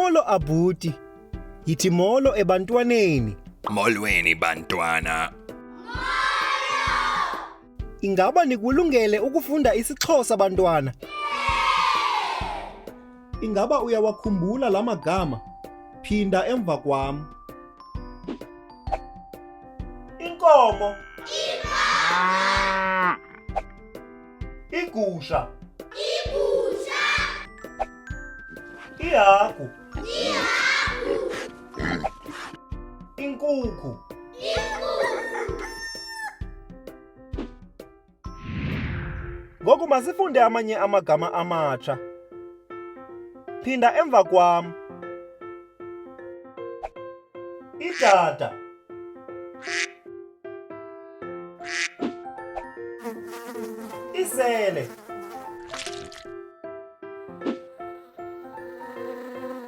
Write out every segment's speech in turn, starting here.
Molo abhuti. Yithi molo ebantwaneni. Molweni bantwana. Ingaba nikulungele ukufunda isiXhosa bantwana? Ingaba uyawakhumbula la magama? Phinda emva kwam. Inkomo. Igusha. Igusha. Ihagu. Ihagu. Inkukhu. Inkukhu. Ngoku masifunde amanye amagama amatsha. Phinda emva kwam. Idada. Isele.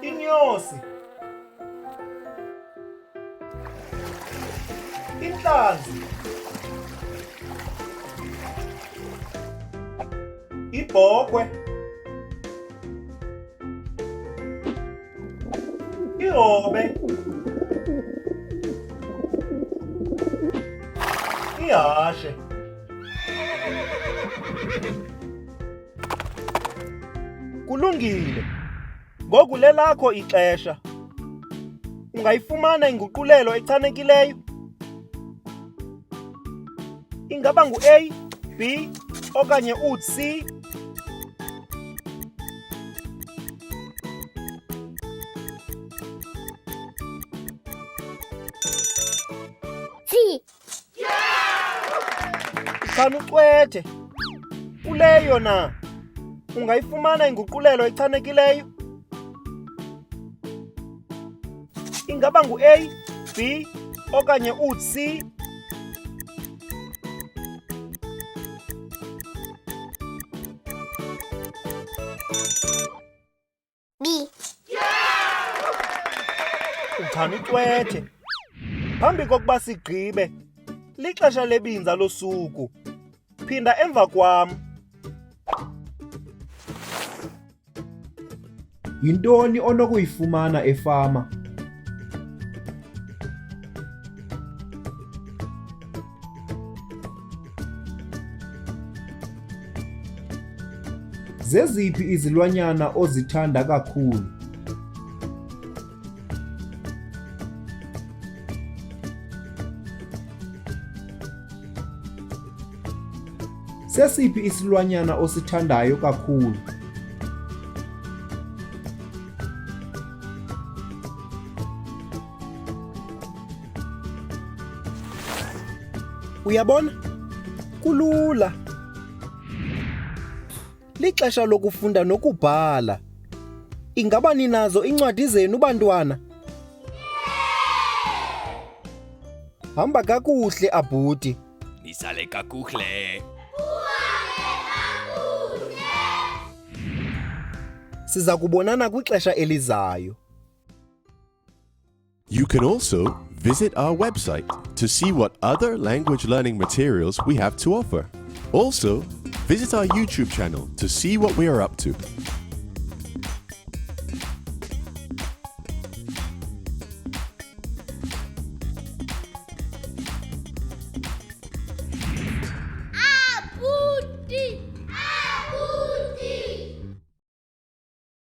Inyosi. Intlanzi. Ibhokhwe. Ihobe. Ihashe. Kulungile. Ngoku lelakho ixesha. Ungayifumana inguqulelo echanekileyo? Ingaba ngu-A, B okanye u-C? C. Khanucwethe. Kuleyo na ungayifumana inguqulelo echanekileyo? Ingaba ngu-A, B okanye u-C? B. Uchana ucwethe. Phambi kokuba sigqibe, lixesha lebinza losuku. Phinda emva kwam. Yintoni onokuyifumana efama? Zeziphi izilwanyana ozithanda kakhulu? Sesiphi isilwanyana osithandayo kakhulu? Uyabona? Kulula. Lixesha lokufunda nokubhala. Ingaba ninazo iincwadi zenu bantwana? Hamba kakuhle abhuti. Nisale kakuhle. Siza kubonana kwixesha elizayo. You can also visit our website to see what other language learning materials we have to offer. Also, visit our YouTube channel to see what we are up to.